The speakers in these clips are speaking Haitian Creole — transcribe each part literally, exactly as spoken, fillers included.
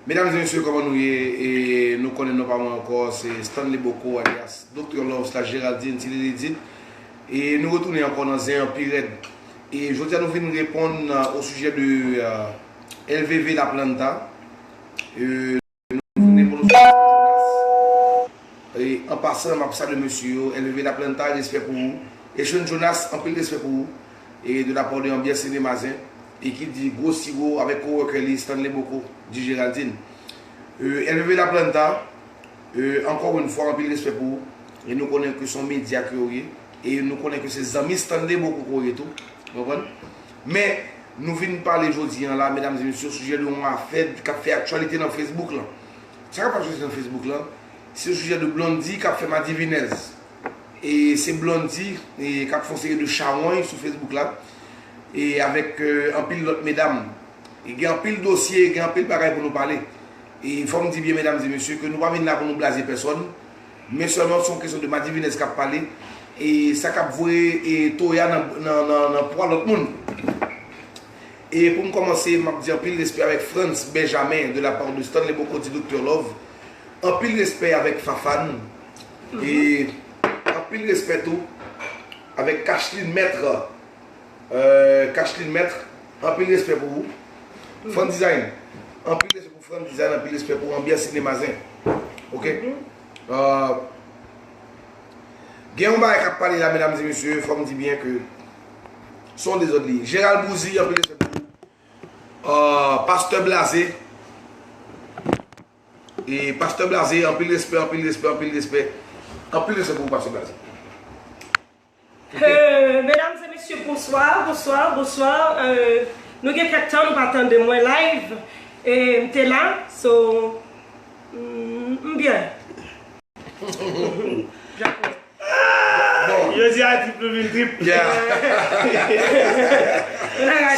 Medam e mesye, kòman nou ye? E nou konnen non pa mwen ankò, se Stanley Boko, alyas Doktè Love slash Géraldine, Ti Lilidit. E nou retounen ankò nan zen an pi rèd. E jodi a nou vin reponn, euh, au sujet de, euh, L V V La Planta. Euh, nou vin reponn au sujet de Jonas. E an pasan, m ap salye mesye yo, L V V La Planta, respè pou ou. Echon Jonas, anpil respè pou ou. E de la part de Anbyans Sinema Zen, e ki di gwo siwo avèk coworker li Stanley Boko, di Géraldine. Euh, L V V La Planta, euh, encore une fois, anpil respè pou ou. E nou konnen ke se yon medya ke w ye. E nou konnen ke se zanmi Stanley Boko ke w ye tou. Ou konprann? Men, nou vin pale jodi a la, medam e mesye, sijè de yon afè k ap fè aktyalite nan Facebook lan. Sa k ap fè aktyalite nan Facebook lan, se sijè de Blondy k ap fè madivinèz. E se Blondy, e, k ap fè yon seri de chawony sou Facebook la, e avèk, euh, anpil lòt medam. E gen anpil dosye, gen anpil bagay pou nou pale. E fò m di byen, medam e mesye, ke nou pa vin la pou nou blaze pèsòn, men sèlman se yon kesyon de madivinèz k ap pale, e sa k ap voye, e, toya nan, nan, nan, nan pwa lòt moun. E pou m kòmanse, m ap di anpil respè avèk Frantz Benjamin de la part de Stanley Boko di Doktè Love. Anpil respè avèk Fafane. E anpil respè tou avèk Kachlin Maître. Euh, Kachlin Maître, anpil respè pou ou. Fran Design, anpil respè pou Fran Design, anpil respè pou Anbyans Sinema Zen. Ok? Euh, gen yon bagay k ap pale la, medam e mesye, fò m di byen ke se yon dezòd li ye. Gérald Bouzy, anpil respè pou ou. Euh, Pastè Blaze, e Pastè Blaze, anpil respè, anpil respè, anpil respè. Anpil respè pou ou, Pastè Blaze. Ok. Euh, mesdames et messieurs, bonsoir, bonsoir, bonsoir. Euh, nou gen kèk tan nou pa tande mwen live. E m te la, so, mm, m byen. Jodi a trip nou vin trip.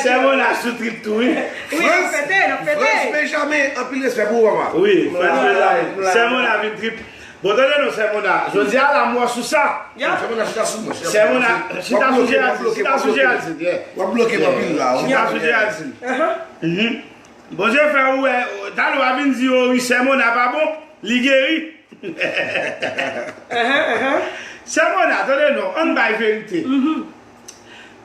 Sè Mona sou trip tou wi. Wi, n ap fete, n ap fete. Frantz Benjamin, anpil respè pou ou papa. Wi, Frantz Benjamin. Sè Mona vin trip. Bon, tande non, Sè Mona. Jodi a la, m wè w sou sa. Sè Mona, chita sou mwen. Sè Mona, chita sou Géraldine. Chita sou Géraldine. W ap bloke m anpil la. Chita sou Géraldine. Bondye fè ou wè, talè w a vin di yo wi, Sè Mona pa bon, li geri. Sè Mona, tande non, ann bay verite.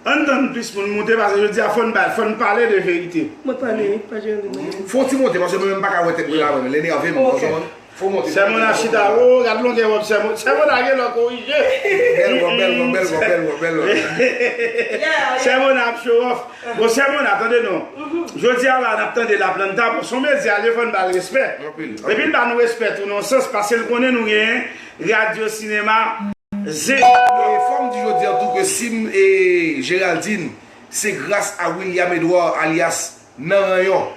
Ann tann plis moun moute, paske jodi a fò n bay, fò n pale de verite. Mwen pale, pa jere mwen. Fò w ti moute, paske mwen menm m pa ka wè tèt mwen la, mwen, l enerve m, ou konprann? Fò w moute. Sè Mona chita, o, gad longè wòb Sè Mona. Sè Mona gen lè w korije. Bèl wòb, bèl wòb, bèl wòb, bèl wòb, bèl wòb. Sè Mona ap show off. Bon, Sè Mona, tande non. Jodi a la, n ap tande La Planta, bon, se yon medya, li fò n ba l respè. Epi l ba nou respè tou nan yon sans, paske l konnen nou genyen radyo, sinema, zen. E fò m di jodi a tou ke si m, e, Géraldine, se gras a William Edouard, alyas Nan Ranyon.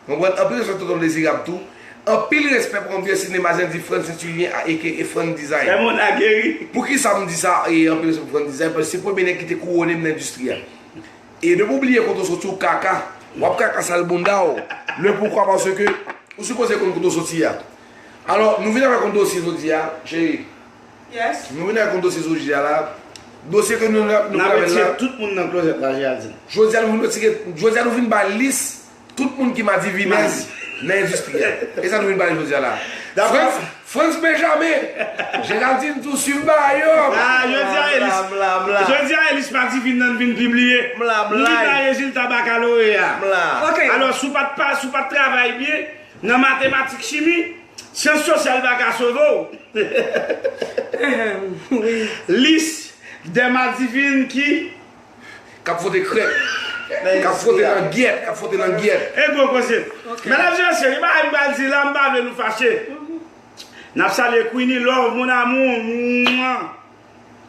Konprann? Anpil respè Tonton Dezirab tou. Anpil respè pou Anbyans Sinema Zen di Frantz Saint-Julien aka Frantz Design. Sè Mona geri. Poukisa m di sa, e anpil respè pou Frantz Design, paske se premye nèg ki te kouwone m nan endistri a. E depi w bliye kote w soti, w kaka. W ap kaka sal bounda w. Le poukwa, paske ou sipoze konn kote w soti a. Alò, nou vin avèk yon dosye jodi a, cheri. Yes. Nou vin avèk yon dosye jodi a la. Dosye ke nou, nou N ap retire tout moun nan klozèt la, Géraldine. Jodi a nou vin retire, jodi a nou vin bay lis tout moun ki madivinèz nan endistri a. E sa nou vin pale jodi a la. Frantz, Frantz Benjamin, Géraldine tou swiv bagay yo. Ah, jodi a e lis, jodi a e lis madivin nan vin pibliye. Nou vin bay rezilta bakaloreya. Alò, si w pa t pa, si w pa t travay byen nan matematik, chimi, Syans sosyal pa ka sove w. Lis dè madivin ki. K ap fwote krèk. K ap fwote langyèt. K ap fwote langyèt. E gwo koze. Medam e mesye, gen bagay m pral di la, m pa vle nou fache. N ap salye Queenie Love, mon amour. Mwa.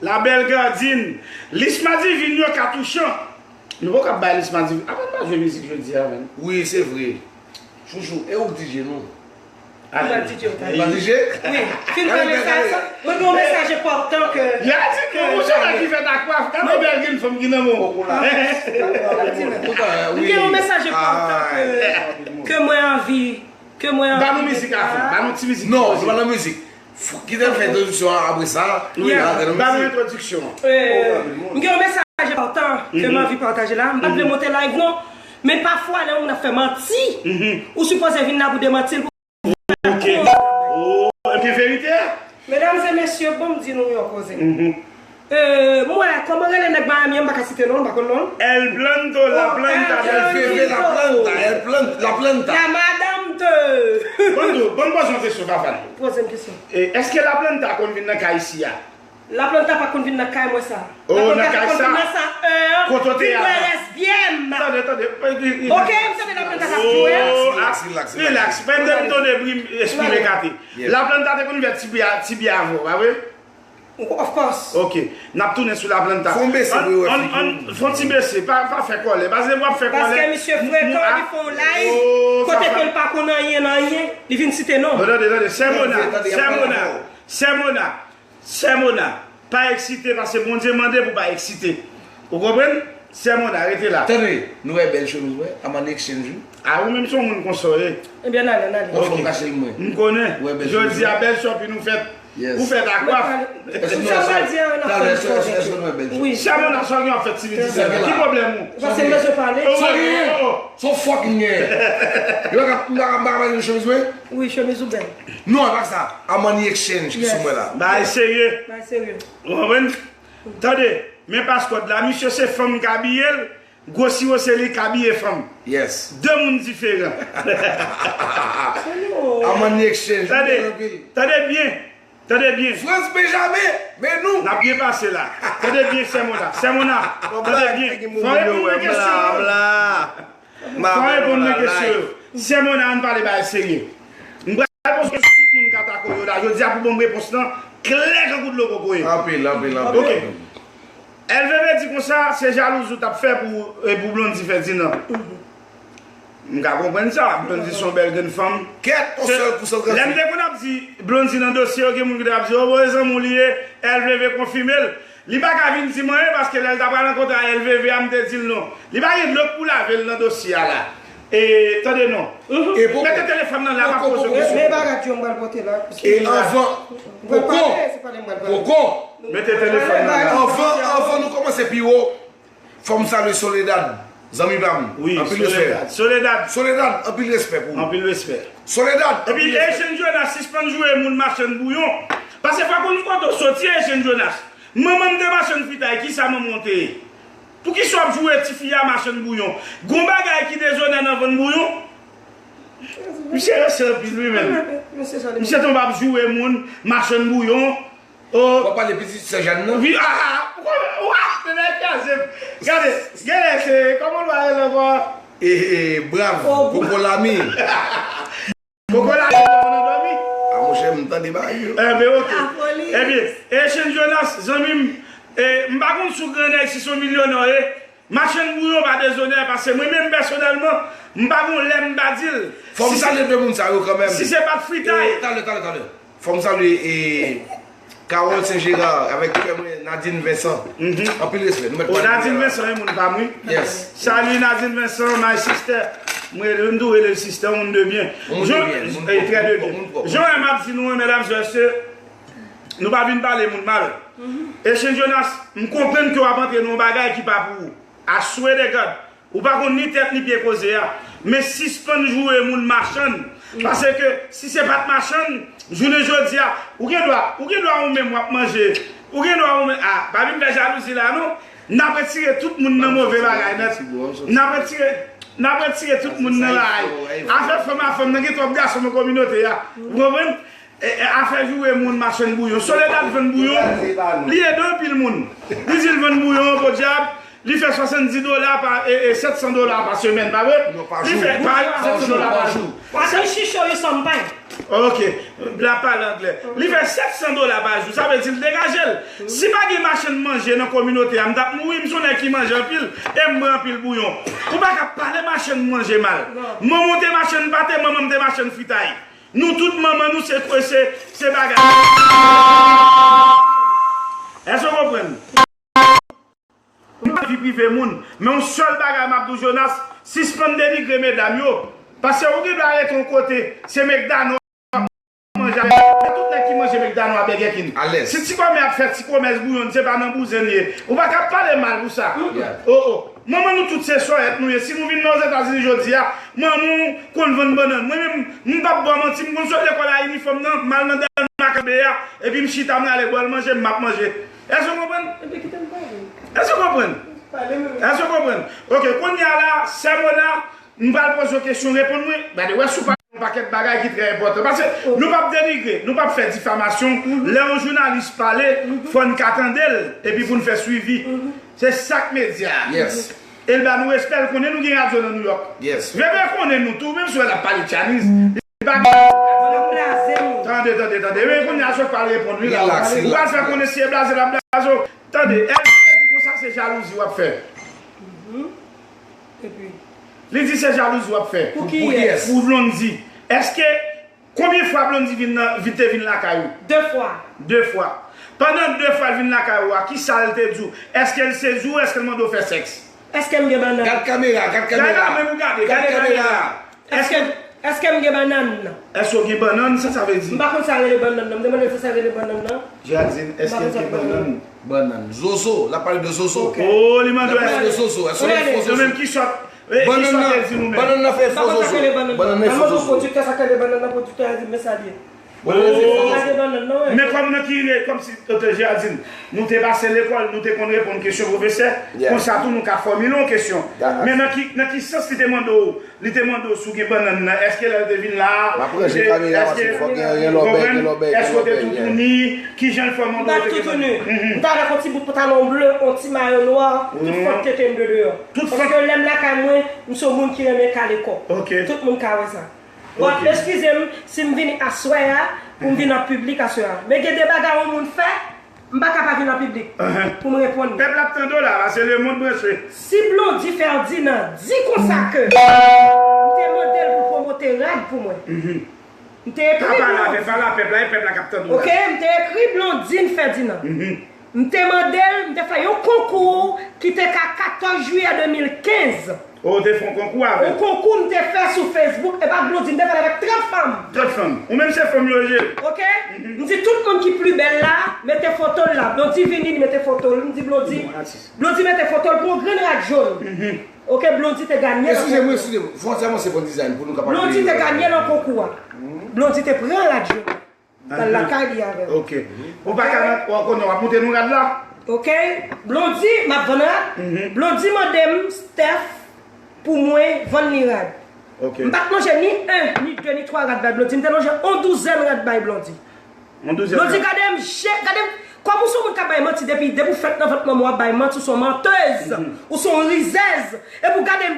La belle Gardine. Lis madivin yo ka touchan. Nou poko ap bay lis madivin. Apa n pa jwe mizik jodi a menm? Wi, se vre. Chouchou, e ou k DJ nou? Ou pa DJ ou pa. Ou pa DJ? Wi. Fin pale sa, sa. Mwen gen yon mesaj enpòtan ke. Ya di ke ou se nèg ki fè takwa. Gade bèl grenn fanm ki nan men w. Mwen gen yon mesaj enpòtan ke, ke mwen anvi Ke mwen anvi. Ba nou mizik la, ba nou ti mizik. Non, se pa nan mizik. Kite m fè entwodiksyon an apre sa. Wi, ba nou entwodiksyon an. M gen yon mesaj enpòtan ke m anvi pataje la. M pa t vle monte live non. Men pafwa, lè yon moun ap fè manti, ou sipoze vin la pou demanti l pou. Ok. Oh, e gen verite a? Medam e mesye, bon m di nou yon koze. Euh, mwen, kòman rele nèg Miami an, m pa ka site non l, m pa konn non l. El Planto, La Planta. El Bebe, La Planta, El Plan-, La Planta. La Madame de. Bon, nou, bon, poze yon kesyon, Fafane. Poze m kesyon. E, èske La Planta konn vin nan kay isi a? La Planta pa konn vin nan kay mwen sa. Oh, nan kay sa? La Planta konn vin nan sa, euh, kote w te a? Vin wè lèsbyèn. Tande, tande. Ok, m tande La Planta sa. Oh, relax, relax, relax. Mwen menm tande bri m espire kate. La Planta te konn vè ti bia, ti bia avè w, pa vre? Of course. Ok, n ap tounen sou La Planta. Fon bese pou yo wè figi w. Fon ti bese, pa, pa fè kòlè. Paske w ap fè kòlè. Paske misye frekan, li fè yon live, kote ke l pa konn anyen nan anyen, li vin site non. Non, tande, tande. Sè Mona, Sè Mona, Sè Mona, Sè Mona, pa eksite, paske Bondye mande pou pa eksite. Ou konprann? Sè Mona, rete la. Tande, nou wè bèl chemiz mwen, I'm an exchange, wi. A, ou menm se yon moun konsa w ye. Ebyen, n ale, n ale. Bon, fò m kache l mwen. M konnen. Jodi a, bèl shopping ou fèt. Ou fèt a kwaf. Èske nou wè sa? Talè, èske, èske nou wè bèl chemiz? Sè Mona, sa w gen w ap fè ti viti sèvè? Ki pwoblèm ou? Sa w gen? Sa w fucking gen? Yo, m pa ka, m pa ka pale de chemiz mwen? Wi, chemiz ou bèl. Non, e pa sa. I'm an exchange ki sou mwen la. Bagay serye. Bagay serye. Ou konprann? Tande, men paskòd la, misye se fanm k abiye l, gwo siwo se li k abiye fanm. Yes. De moun diferan. I'm an exchange. Tande, tande byen, tande byen. Frantz Benjamin, men nou. N ap byen pase la. Tande byen, Sè Mona. Sè Mona, tande byen. Fò w reponn mwen kesyon an. Fò w reponn mwen kesyon yo. Sè Mona, ann pale bagay serye. M pral poze kesyon tout moun k atake w yo la. Jodi a pou ban m repons lan klè tankou dlo kokoye. Anpil, anpil, anpil. Ok. L V V di konsa, se jalouzi w t ap fè pou, e, pou Blondy Ferdinand. M ka konprann sa. Blondy se yon bèl grenn fanm. Kèt, yon sèl kou san. Lè m te konn ap di Blondy nan dosye yo, gen moun ki te ap di, "O, bon, e zanmi w li ye." L V V konfime l. Li pa ka vin di m anyen paske lè l ta pral rankontre a L V V a, m te di l non. Li pa gen dlo k pou lave l nan dosye a la. E, tande non. Mete telefòn nan la, m ap poze w kesyon. Men bagay yo m pral pote la. E anvan, poko, poko. Mete telefòn nan la. Anvan, anvan nou kòmanse pi wo, fò m salye Soledad, zanmi pa m. Wi, anpil respè. Soledad. Soledad, anpil respè pou ou. Anpil respè. Soledad, anpil respè. Epi Eugène Jonas sispann joure moun machann bouyon. Paske fò konn kote w soti, Eugène Jonas. Manman m te machann fritay, kisa manman w te ye? Poukisa w ap joure tifi a machann bouyon? Gon bagay ki dezonè nan vann bouyon? Misye ranse anpil wi menm. Misye tonbe ap joure moun, machann bouyon. W ap pale pitit sè Jàn nan? Wi, a, a, a, w ap fè nèg kraze m. Gade, genlè se, kòman l va rele ankò? E, e, brav, Koko Lami. Koko Lami, w ap nan dòmi? A, monchè, m tande bagay yo. Enben, ok. Ebyen, Eugène Jonas, zanmi m, e, m pa konn si w grannèg, si se yon milyonè w ye. Machann bouyon pa dezonè, paske mwen menm pèsonèlman, m pa gon lè m pa di l. Fò m salye de moun sa yo kanmenm. Si se pa t fritay. Talè, talè, talè. Fò m salye, e, Carole Saint Gerard avèk kè mwen, Nadine Vincent. Anpil respè. Nou mèt pale. Nadine Vincent, e moun pa m, wi. Yes. Salut Nadine Vincent, my sister. Mwen rele, m tou rele l sister, moun de byen. Moun de byen, moun pwòp, moun pwòp. Jan m ap di nou, medam, mesye, nou pa vin pale moun mal. Eugène Jonas, m konprann ke w ap antre nan yon bagay ki pa pou ou. I swear to God, ou pa konn ni tèt ni pye koze a. Men sispann joure moun machann. Paske si se pa t machann, jounen jodi a, ou gen dwa, ou gen dwa ou menm w ap manje. Ou gen dwa ou menm, a, pa vin fè jalouzi la non. N ap retire tout moun nan move bagay nèt. N ap retire, n ap retire tout moun nan bagay. Afè fanm a fanm nan, gen twòp gason nan kominote a. Ou konprann? E, e, afè joure moun machann bouyon. Soledad vann bouyon, li ede anpil moun. Li di l vann bouyon, podyab, li fè swasanndis dola pa, e, e, sèt san dola pa semèn, pa vre? Non, pa jou. Li fè pa sèt san dola pa jou. Paske chicho yo sanm pay. Ok, la pale anglè. Li fè sèt san dola pa jou, sa vle di l degaje l. Si pa gen machann manje nan kominote a, m t ap mouri, m se yon nèg ki manje anpil, e m bwè anpil bouyon. Ou pa ka pale machann manje mal. Manman w te machann pate, manman m te machann fritay. Nou tout manman nou se, se, se bagay. Èske w konprann? M pa vi prive moun, men yon sèl bagay m ap di w, Jonas, sispann denigre medam yo. Paske ou gen dwa rete yon kote, se McDonald w ap manje avè, men tout nèg ki manje McDonald a Burger King. Alèz. Si ti kòmè ap fè ti komès bouyon, se pa nan bouzen l ye. Ou pa ka pale mal pou sa. Oh, oh. Manman nou tout se sòyèt nou ye. Si nou vin nan Ozetazini jodi a, manman w konn vann bannann. Mwen menm, m p ap ba w manti, m konn sot lekòl a inifòm nan, m al nan Dèlma kanpe a, epi m chita, m rale bò l manje, m ap manje. Èske w konprann? Ebyen, kite m pale. Èske w konprann? Pale, wi, wi. Èske w konprann? Ok, kounye a la, sè Mona, m pral poze w kesyon, reponn mwen. Gade, wè si w pa yon pakèt bagay ki trè enpòtan. Paske nou p ap denigre, nou p ap fè difamasyon. Lè yon jounalis pale, fò n ka tande l, epi pou n fè swivi. Se sa k medya a. Yes. Elba nou respè, l konnen nou gen radyo nan New York. Yes. Veve konnen nou tou, menm si w wè l ap pale Chinese, li pa gen. L ap blaze nou. Tande, tande, tande. Men kounye a, sòt pa reponn, wi, la. Relax, relax. Ou pral fè konnen si e blaze l ap blaze w. Tande, Elba di konsa se jalouzi w ap fè. Epi? Li di se jalouzi w ap fè. Pou kiyès? Pou Blondy. Èske, konbyen fwa Blondy vin nan, vin, te vin lakay ou? De fwa. De fwa. Pandan de fwa l vin lakay ou a, ki sa l te di w? Èske l sezi w? Èske l mande w fè sèks? Èske m gen bannann? Gad kamera, gad kamera. Gade la, men nou gade, gade kamera. Èske, èske m gen bannann? Èske w gen bannann? Sa sa vle di? M pa konn sa rele bannann nan. M te mande l sa sa rele bannann nan. Geraldine, èske l gen bannann? Bannann. Zozo, l ap pale de zozo. Ok. Oh, li mande w èske. L ap pale de zozo. Èske l fo zozo? Yo menm ki sòt, eh, ki sòt e di nou menm. Bannann nan fè fo zozo. Bannann nan fè fo zozo. Pwodiktè, sa k rele bannann nan, pwodiktè a di, men sa l ye. Bannann nan fè fo zozo. Men kòm nan ki, kòmsi, Doktè Geraldine, nou te pase lekòl, nou te konn reponn kesyon pwofesè, konsa tou nou ka fòmile yon kesyon. Men nan ki, nan ki sans li te mande w, li te mande w si w gen bannann nan, èske lè l te vin la a, m ap ranje kamera, paske fòk gen, gen lòbèy, gen lòbèy, gen lòbèy, èske w te toutouni, kijan l fè w mande w te gen bannann? M pa toutouni. M t avèk yon ti bout pantalon ble, yon ti mayo nwa, tout fòk tete m de deyò. Tout fòk. Paske lè m lakay mwen, m se yon moun ki renmen kale kò. Ok. Tout moun ka wè sa. W ap eskize m si m vini aswè a, pou m vin an piblik aswè a. Men gen de bagay yon moun fè, m pa ka pa vin an piblik pou m reponn li. Pèp la ap tande w la, paske lemonn branche. Si Blondy Ferdinand di konsa ke m te mande l pou pwomote rad pou mwen. M te ekri Blondy. Pa pale avè, pale a pèp la, e pèp la k ap tande w la. Ok, m te ekri Blondine Ferdinand. M te mande l, m te fè yon konkou ki te ka katòz jiyè de mil kenz. Oh, ou te fè yon konkou avè l? Yon konkou m te fè sou Facebook, e pa Blondy, m te fè l avèk trant fanm. Trant fanm. Ou menm se fanm yo ye. Ok? M di tout moun ki pli bèl la, mete foto l la. Blondy vini, li mete foto l. M di Blondy, Blondy mete foto l pou yon grenn rad jòn. Ok, Blondy te gagné nan konkou. Eskize m, eskize m. Fò w ti avanse pran dizay pou nou kapab. Blondy te gagné nan konkou a. Blondy te pran rad jòn. L al lakay li avè l. Ok. Ou pa ka, ou konnen w ap montre nou rad la? Ok. Blondy, m ap vann rad. Blondy mande m, Steph, pou mwen vann li rad. Ok. M pa t manje ni en, ni de, ni twa rad bay Blondy. M te lonje yon douzèn rad bay Blondy. Yon douzèn rad. Blondy, gade m, je, gade m. Kòm ou se yon moun k ap bay manti depi, depi w fèt nan vant manman w ap bay manti, ou se yon mantèz. Ou se yon rizèz. Epi w gade m